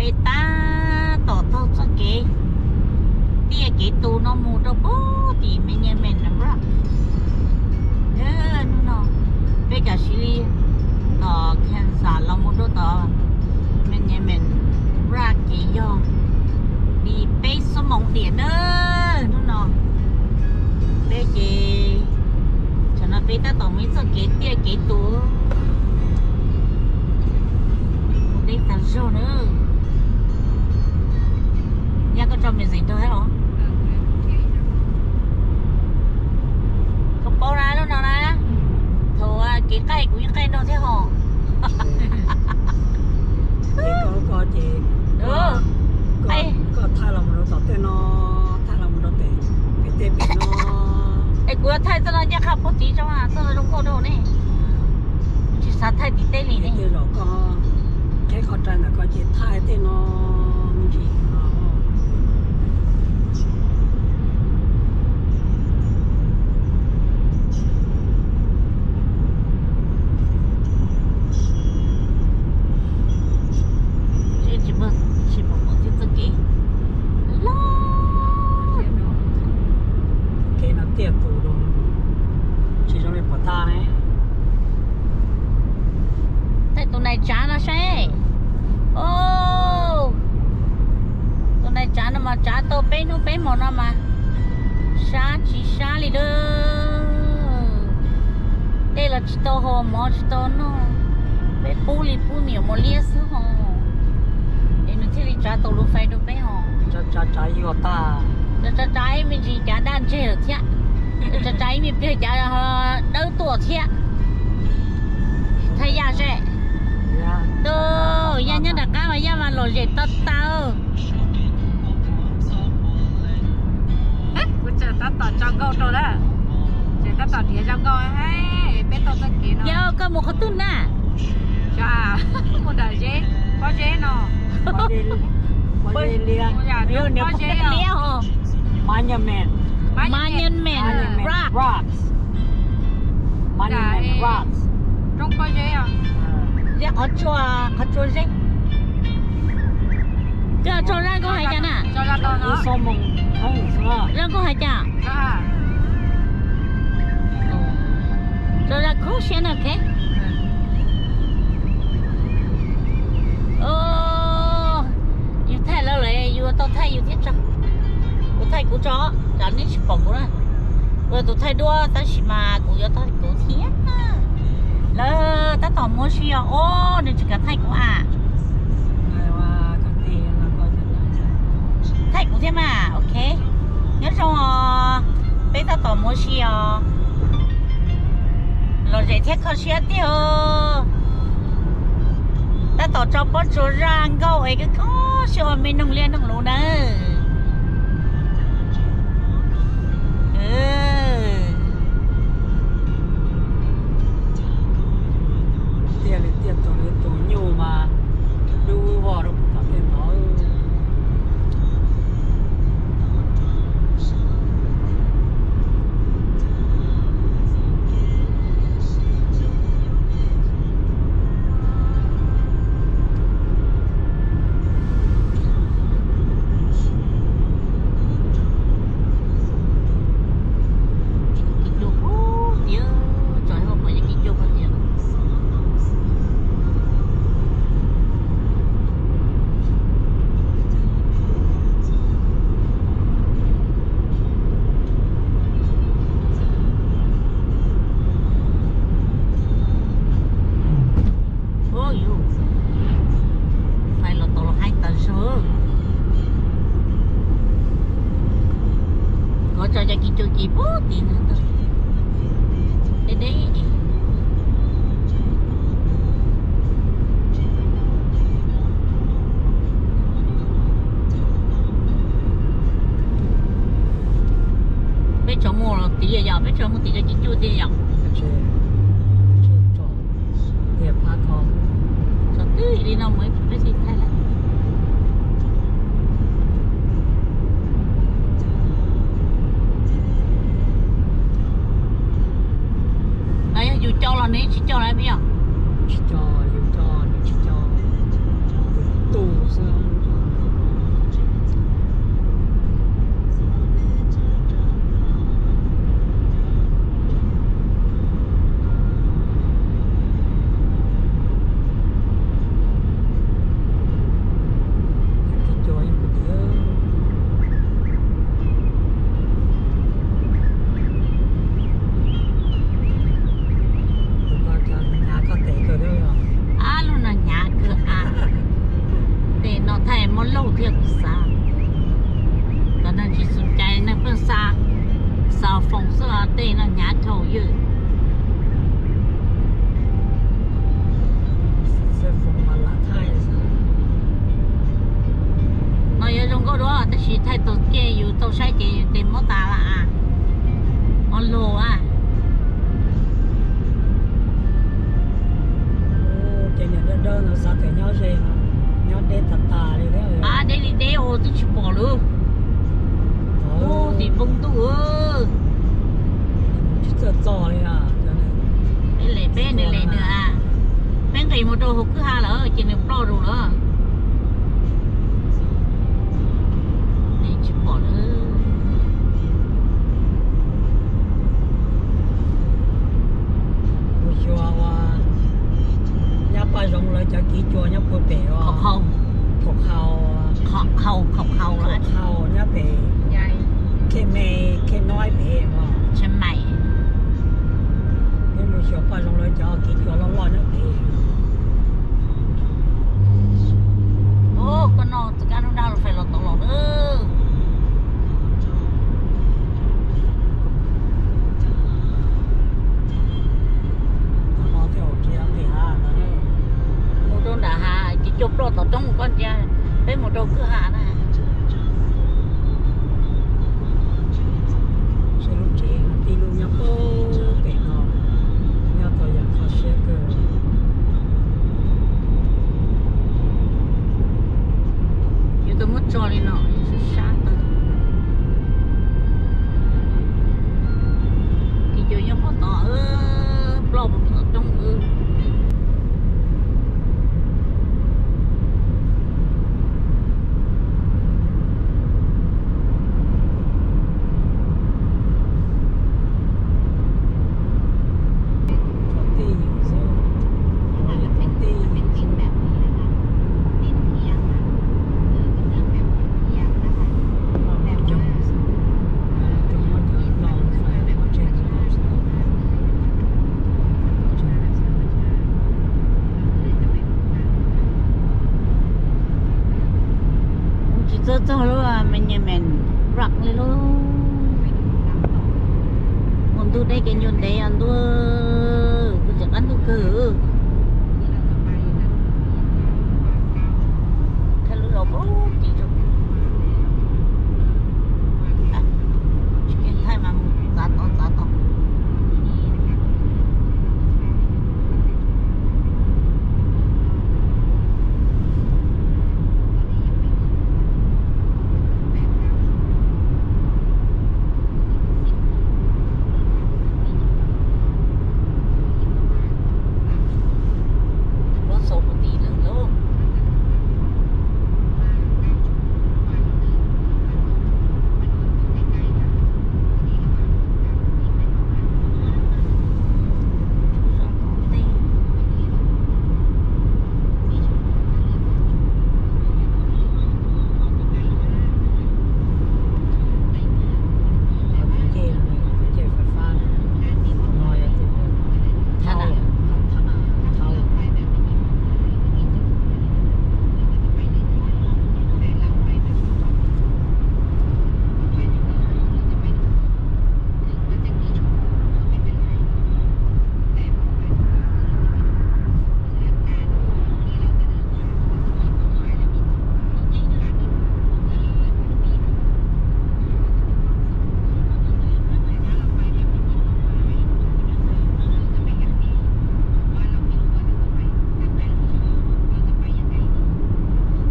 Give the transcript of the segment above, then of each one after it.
Peb tab tom taug txoj kev tiaj kev tus no mus rau pem tim Monument Rock. Hnub no peb cov siv li tom Kansas los mus rau tom Monument Rock ces yog li peb xuab moos diam na. Hnub no peb ces, tam no peb tab tom mus ib txoj kev tiaj kev tus mus deb tas zog na. Yog koj tso music nrog thiab los? Koj paub na lub no na, thaum kev qaij kuv yeej qaij nrog thiab hos. Koj ces koj thaij los mus rau tom tej no, thaij los mus rau pem, pem tej pem no. Es kuv yuav thaij txoj no ncaj qha puag tid tso, txoj no zoo nkauj rau ne. Tsis xav thaij tim teb li ne. Tej zaum koj qheb qhov rai ntawm koj ces thaij tej no me ntsis no. Tsis pom, tsis pom txoj kev loj. Kev no tiaj tus, tsis zoo li pom tag ne. Thaij tus nais tsav no saib. Tus nais tsav no mas tsav tau peb hnub peb hmo no mas sab tsis sab li lawm. Dej los tsis tau haus, mov tsis tau noj, peb pub li pub me nyuam mos liab xwb hos. Es nws thiaj li tsav tau lub fais rau peb hos. Tsav tsav yuag tag, tsav tsav ib me ntsis cav daj ntseg lawm thiab, tsav tsav ib me pliag cav dawb tuaj thiab. Thaij Yaj seb. Tus Yaj nyob nram qab mas Yaj mas lom zem tag tag. Kuv tseem tab tom tso nkauj rau na, tseem tab tom nrhiav zoo nkauj. Peb taug txoj kev no. Yog koj mus qhov twg na? Mus nram zeb, pob zeb no. Pob zeb liab, pob zeb liab os. Monument, Monument Rocks. Monument Rocks. Zeb qhov tsua, qhov tsua zeb. Koj tso zaj nkauj hais cas na? Zaj nkauj hais cas? Tso zaj kub siab na, ok. Yus thaij lawv lawm yus tau thaij yus thiab tso. Kuv thaij kuv tso, cov neb tsis pom kuv na. Kuv yog tus thaij duab tab sis mas kuv yuav thaij kuv thiab. Lawv tab tom muab si os, nws tsis kam thaij kuv a. Thaij kuv thiab mas, ok. Nyob zoo os, peb tab tom muab si os. Lom zem thiab kho siab tiag. Tab tom tso pob tsuas zaj nkauj es kho siab ua me noog liaj noog luv nawb. Tiaj li tiaj tus li tus nyuj mas dub vog rau puag tom tej tod. Kev cua puag tiag, tso ib hauv pom yog kev cua puag tiag. Ua yus, fais los tau los haib tas zog. Kov tso cov kev cua kev puag tid ntag, deb deb. Peb tso mus los tid yom, peb tso mus tid cov kev cua tid yom. Tso twb li no mus peb tsis thaij lawm. Yog yus coj los nws tsis coj lawm peb yog? Tsis coj, yus coj nws tsis coj. Tus tu xwb. Muab laug thiab kuv xav, kom neeg tsis xum cai neeg pheej xa, xa foos xwb los tej no hnyav dhau ywj. No yuav zoo nkauj dua tab sis thaij tau ces yus tau saib ces yus tes muab tas lawm. Ua luag a. Ces niam dawb dawb no xav tias nyob ze no, nyob deb tas tas li thiab. Deb li deb ua twb tsis pom lawm. Ub, tim npoo ntuj. Tsis txawj txog li. Peb lem peb nws lem nws a. Peb nqis mus rau hauv kwj ha lawm ces nws ploj rau lawm. Nws tsis pom lawm. Mus xyuas ua nyab Paj Zoov lawv cov kiv cua nyob puag pem os. Khau khau, khau khau, khau khau nyob pem Khej Me, Khej Noib pem os. Peb mus xyuas Paj Zoov lawv cov kiv cua loj loj nyob pem. Koj noj txoj kab nub dab los fais los tod los na. Mus rau nram hav ces cua ploj tom roob koj ntsia, peb mus rau kwj ha na. Lub tsev no tib lub nyob puag pem no, nyob tau yam kho siab kawg. Yuav tau muab tso li no, sab tawm. Kiv cua nyob puag tod, ploj puag tom roob. Kuv tsis txawj txog lub me nyuam me ram li lauj. Mus ntuj deb kev ncua ntev os ntuj, kuv tseem qab ntuj kawg. Thaij lub zos puag tim, tsis keej thaij mas mus txav tod txav tod. Pob txha puv tim lawm lauj.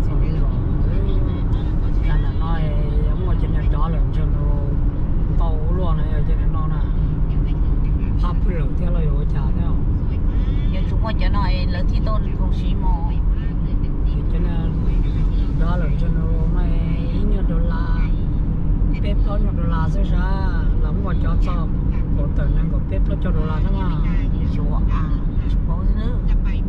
Txog lub zos, ntawm no muaj cov niag dov lawm ntshe nws ntau ua luaj no, yog cov niag no na, phab pwg lawm thiab los yog ua cas thiab. Yuav tsum muaj cov no lawv thiaj tau khoom siv mos. Cov niag dov lawm ntshe nws no ib nyuag dollar, peb plaub nyuag dollar xwb sas, los muaj cov txog kaum tawm nees nkaum peb plaub caug dollar thiab mas. Xyuas a, tsis paub thiab nawb.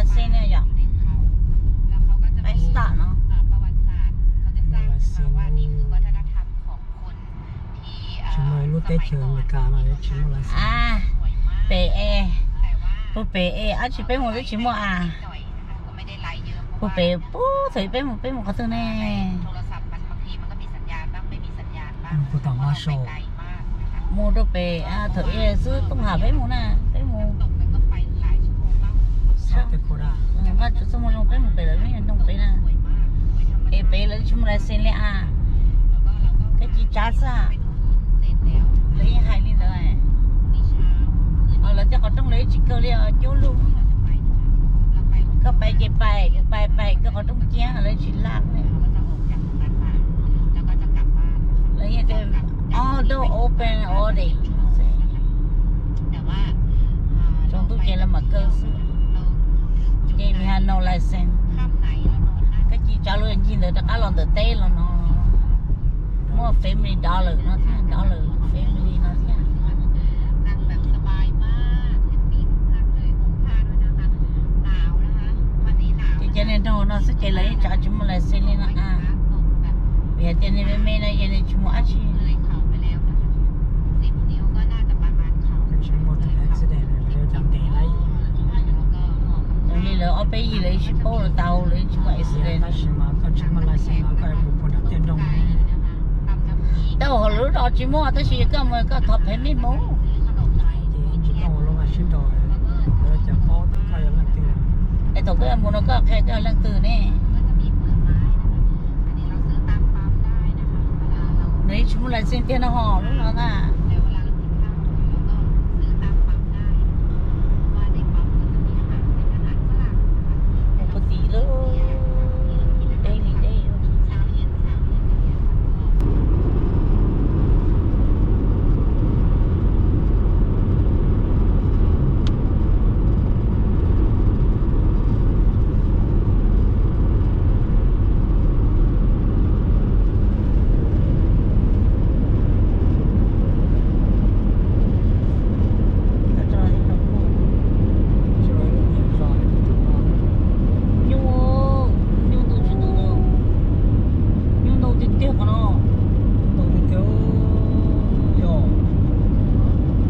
License ne yom. Peb start no. Tsis muaj lub teb chaws Amelikas no tsis muaj license. Pem es, puag pem es dab tsi peb mus twb tsis muaj a. Puag pem puag thaum peb mus peb mus qhov twg ne? Mus puag tom Marshall. Mus rau pem thaum ub xwb Tooj Ham peb mus na, peb mus. Nqa tsuv txoj moo zoo peb mus pem lawv lub nyuag nroog peb na. Es pem lawv tsis muaj license li a. Koj ci tsav xwb. Lawv yeej hais li ntawd. Lawv tej qhov rooj lawv tsis kawg li os, cuab lug. Koj pais ces pais, pais pais kawg qhov rooj ciab lawv tsis laj. Lawv yeej tias all door open all day. Tsaus ntuj ces lawv mam kaw xwb. Ces we have no license. Koj ci tsav lub ncig ntawd rov qab los ntawm teb los no. Muaj family dollar no thiab, dollar family no thiab. Ces cov niag nraug no xwb ces lawv yeej tsav tsis muaj license li no a. Vim hais tias niag me me no yog nws tsis muaj dab tsi. Tsis muaj tus accident los yuav cov ntev lawm. Zoo li lawv ob peb yig lawv yeej sib paub lawm tau, lawv yeej tsis muaj accident. Tab sis mas koj tsis muaj license no koj yuav mus puag nram tiaj nroog. Tau hauv lub zos tsis muaj, tab sis yog koj mus koj thov permit mus. Ces tsis tau ua lub vaj sib nrau, lawv cov paub tias koj yog leej twg. Es thaum koj mus no koj qhia koj yog leej twg ne? Nws yeej tsis muaj license tiag no ho lub no na. Puag tim lub deb li deb. Nyuj, nyuj ntau tsis ntau, nyuj ntau tiag tiag qhov no. Ntau tiag tiag, yog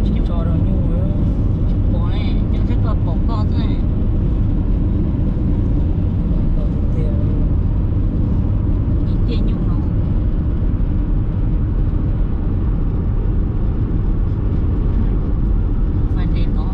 tsis tso rau nyuj. Tsis pom ne, nyob saib koj pom koj xwb. Ntau tiag tiag. Ib tiag nyuj no. Fais nres no.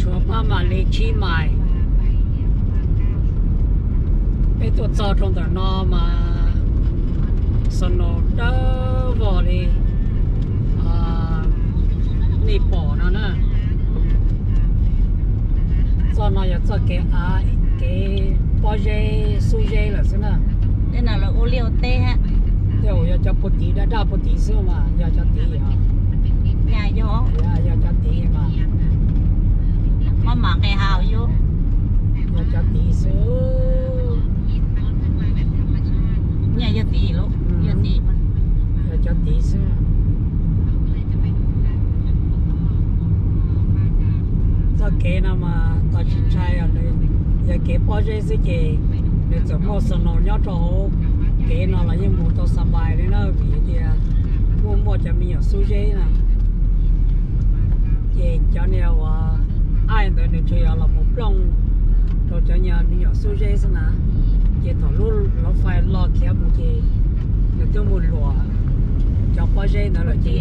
Tshuav pab mam li tsib mais. Peb tuaj txog rau ntawm no mas snow dawb vog li nej pom no na. Txoj no yog txoj kev av, kev pob zeb xub zeb lawm xwb na. Tej no lawv ua liaj ua teb. Tej zaum yog cov puag tid, daj daj puag tid xwb mas yog cov tid os. Yog, yog cov tid mas. Maj mam nqis haus yus. Yog cov tid xwb. Yog tid, yog tid mas. Yog cov tid xwb. Txoj kev no mas tau tsis ntshai, yog kev pob zeb xwb ces nws txawm muaj snow nyob rau hauv kev no los yeej mus tau xa npais li na, vim tias muaj muaj cov me nyuam xub zeb na. Ces cov niag uas aib ntawd nws tsuas yog los mus plooj rau cov me nyuam xub zeb xwb na. Ces thaum lub lawv fais los khiav mus ces nws twb mus luam cov pob zeb ntawd lawm ces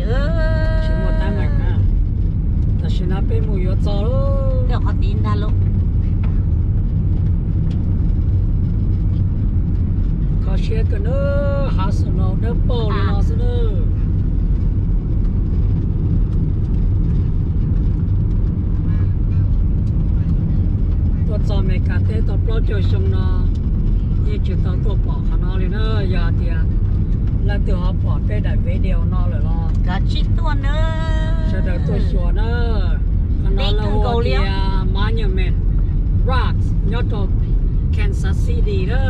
tsis muaj teeb meem na. Tam sim no peb mus yuav txog lawm. Kho siab kawg nawb, hav snow dawb paug li no xwb nawb. Tuaj txog Amelikas teb tau plaub caug xyoo no yeej tsis tau tuaj pom qhov no li na. Yog tias leej twg ho pom peb daim video no lawm los sawv daws tuaj xyuas na. Qhov no lawv hu tias Monument Rocks nyob rau Kansas City na.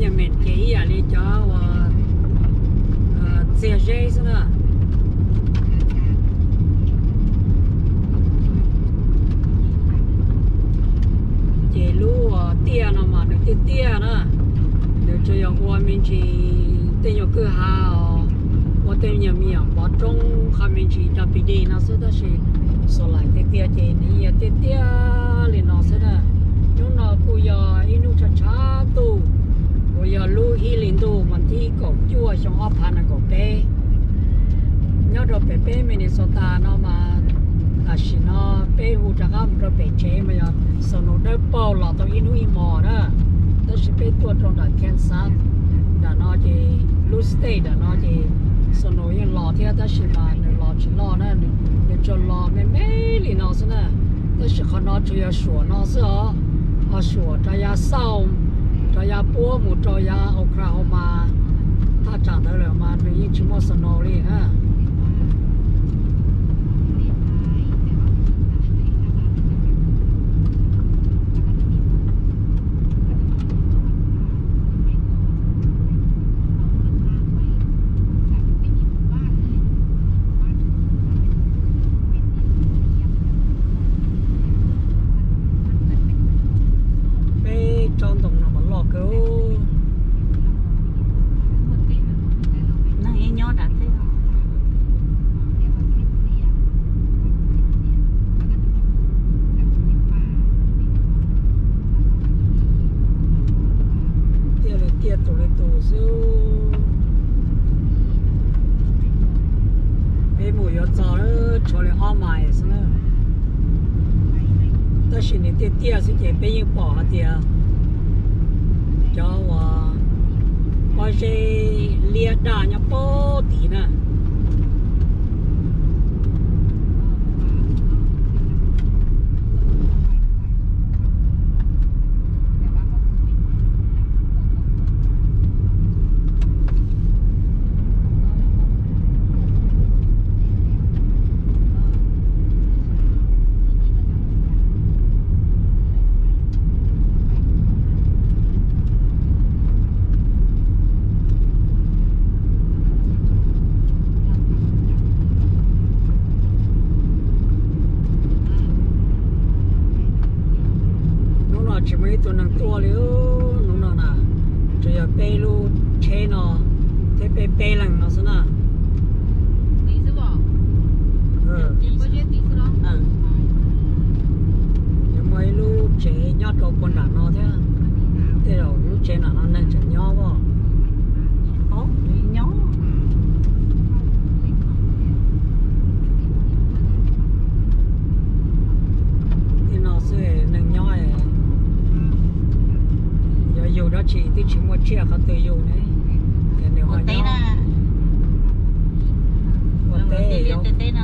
Yemen ces ib yam li cov uas txiag zeb xwb na. Ces lub tiaj no mas nws tiaj tiaj na, nws tsuas yog ua me ntsis tej nyuag kwj ha os, ua tej nyuag me nyuam pov roob qhov me ntsis rau pis dej no xwb, tab sis xuas laim tiag tiag ces nws yog tiaj tiaj li no xwb na. Hnub no kuj yog ib hnub tshav tshav ntuj, uas yog lub ib hlis ntuj mas thib kaum cuaj xyoo ob phav nees nkaum peb. Nyob rau pem peb Minnesota no mas tam sim no peb hu rov qab mus rau pem tsev mas yog snow dawb paug los tau ib hnub ib hmos na. Tab sis peb tuaj rau nram Kansas nram no ces lub state nram no ces snow yeej los thiab tab sis mas nws los tsis loj na, nws tsuas los me me li no xwb na. Tab sis qhov no tsuas yog suam no xwb os, ho suam rau yav south, rau yav puab mus rau yav Oklahoma, thaj tsam ntawd lawm mas nws yeej tsis muaj snow li na. Peb tsob ntoo no mas loj kawg. Neeg yeej nyob nram teb no. Tiaj li tiaj tus li tus xwb. Peb mus yuav txog tshuav li ob mais xwb na. Tab sis nws tiaj tiaj xwb ces peb yeej pom hais tias cov uas pob zeb liab daj nyob pem tid na. Hnub no tsis muaj ib tug neeg tuaj li. Hnub no na, tsuas yog peb lub tsheb no thiab peb peb leeg no xwb na. Yuav muaj ib lub tsev nyob rau puag nram no thiab. Tej zaum lub tsev nram no neeg tseem nyob os. Nyob. Tej no xwb neeg nyob. Yog yug dab tsi twb tsis muaj tsiaj qhov twg yug ne. Ua teb na. Ua teb, tej teb no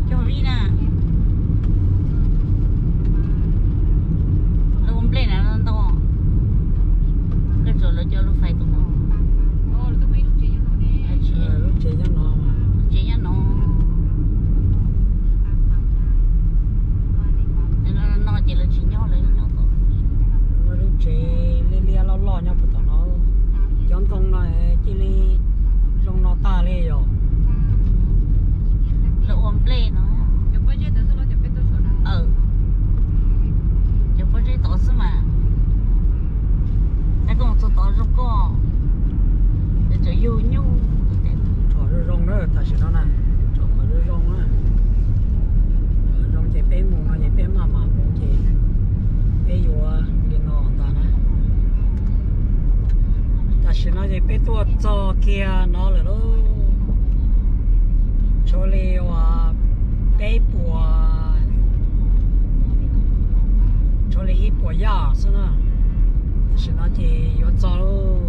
cog vij na. Lawv ua nplej na ntau. Koj tsuas lawv cov lub fais tom no. Lub tsev nyob no. Tsev nyob no. No ces lawv tsis nyob, lawv nyob tom. Lub tsev liab liab loj loj nyob puag tom no. Cov ntoo no cia li zoo no tag li yom. Lawv ua nplej no. Cov pob zeb tod xwb mas. Tab koj mus txog tod zoo koj, tseem yug nyuj. Tsom zoo zoo na, tam sim no na, tsom kom zoo zoo na. Zoo ces peb mus no ces peb maj mam mus ces peb yuav li no ntag na. Tam sim no ces peb tuaj txog kiag no lawm lauj. Tshuav li uas peb puas, tshuav li ib puas yaj xwb na. Tam sim no ces yuav txog lauj.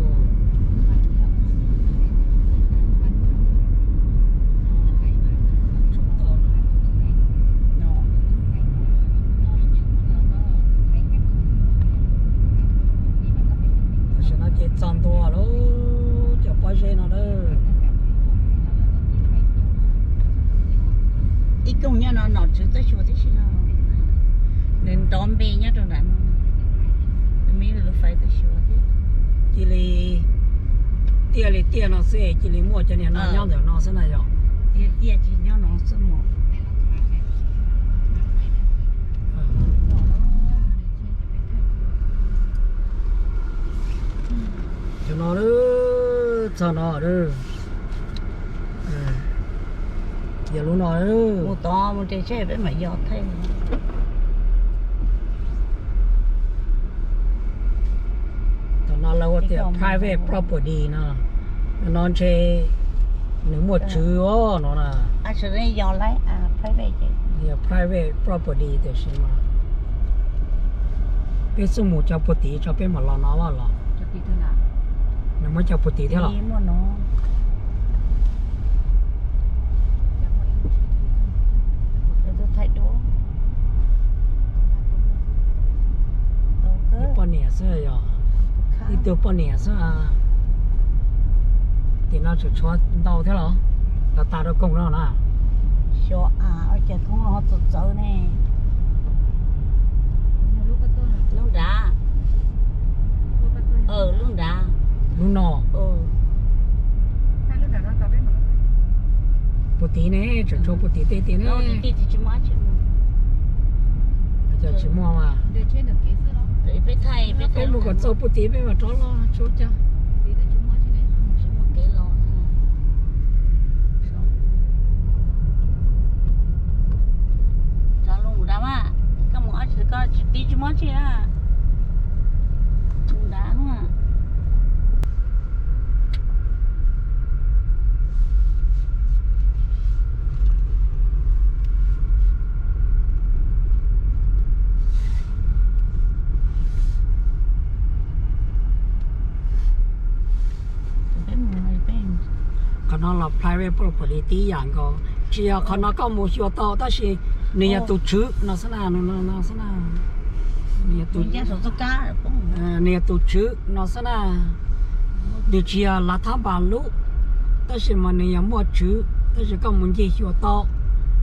Tam sim no ces txog ntua lauj, cov pob zeb no lawm. Ib koog nyob no nom tswv txoj xyuas tib si no, nws nrov npe nyob rau nram no, me lub fais txoj xyuas thiab. Tiaj li tiaj no xwb cia li muaj cov niag no nyob ntawm no xwb na yog. Tiaj tiaj tsis nyob no xwb mas. Cov no, txog no, yog lub no. Mus tod mus nres tsheb peb mam yog thaij. Tam no lawv ua tias private property no, no ntshe nws muaj tswv os no na. Yog private property tiam sis mas peb xub mus cov puag tid tso peb mam los no los. Nws muab cov puag tid thiab los. Ib poj niam xwb yog, ib tug poj niam xwb. Tim no tseem tshuav ntau thiab los, los tas rau koog no na. Xyov, ua cas koog no txawv txawv ne. Lub nrad. Lub nrad. Lub no. Puag tid ne, tseem tshuav puag tid tej tiag ne. Cov tsis muaj mas. Peb mus kom txog puag tid peb mam rov los tsuav cag. Tsis muaj kev los. Tso lub nrad mas, koj mus ob tsis koj tsis tib tsis muaj tsi na. Lub nrad mas. Qhov no los private property tib yam nkaus, tsis yog qhov no koj mus xyuas tau tab sis nws yog tus tswv no xwb na, no xwb na. Nws yog tus tswv no xwb na. Nws tsis yog lav thab npas lub, tab sis mas nws yog muaj tswv, tab sis koj mus ncig xyuas tau,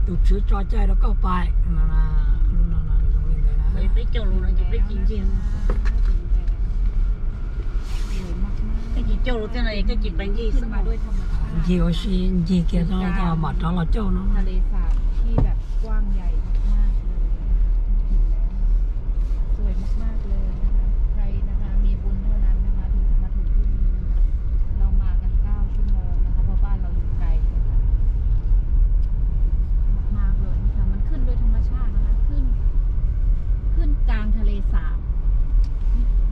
tus tswv tso cai rau koj pais. Peb coj lus no ces peb cia ncig. Koj cia coj lus thiab no es koj cia pais ncig xwb. Ncig ua si, ncig kiag no mam rov los coj no. ที่แบบกว้างใหญ่มากๆเลยนะคะ ถึงแล้วนะคะ สวยมากๆเลยนะคะ ใครนะคะมีบุญเท่านั้นนะคะ ถึงจะมาถึงที่นี่นะคะ เรามากันเก้าชั่วโมงนะคะ เพราะบ้านเราอยู่ไกลนะคะ มากๆเลยนะคะ มันขึ้นโดยธรรมชาตินะคะ ขึ้น ขึ้นกลางทะเลสาบ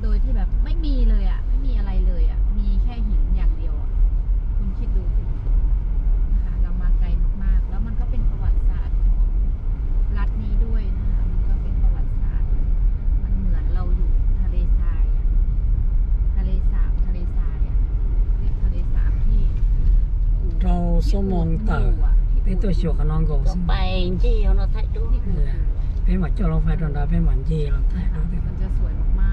โดยที่แบบไม่มีเลยอะ ไม่มีอะไรเลยอะ มีแค่หินอย่างเดียวอะ คุณคิดดูสินะคะ เรามาไกลมากๆ แล้วมันก็เป็นประวัติศาสตร์ของรัฐนี้ด้วยนะคะ มันก็เป็นประวัติศาสตร์ มันเหมือนเราอยู่ทะเลทรายอะ ทะเลสาบ ทะเลทรายอะ เรียกทะเลสาบที่ Rau xuab moos tawm, peb tuaj xyuas qhov no nkaus xwb. Peb mam coj lub fais rau nrad peb mam ncig los thaij rau. มันจะสวยมา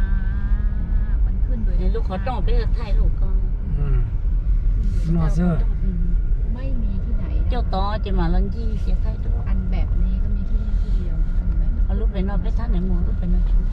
กๆ มันขึ้นโดยธรรมชาติ Lub qhov rooj peb thaij lub ko. No xwb. ไม่มีที่ไหน Coj tod ces mam los ncig ces thaij rau. อันแบบนี้ก็มีที่นี่ที่เดียวนะคะ เห็นไหม Qhov lub pem no peb thaij nws mus lub pem no tsis muaj.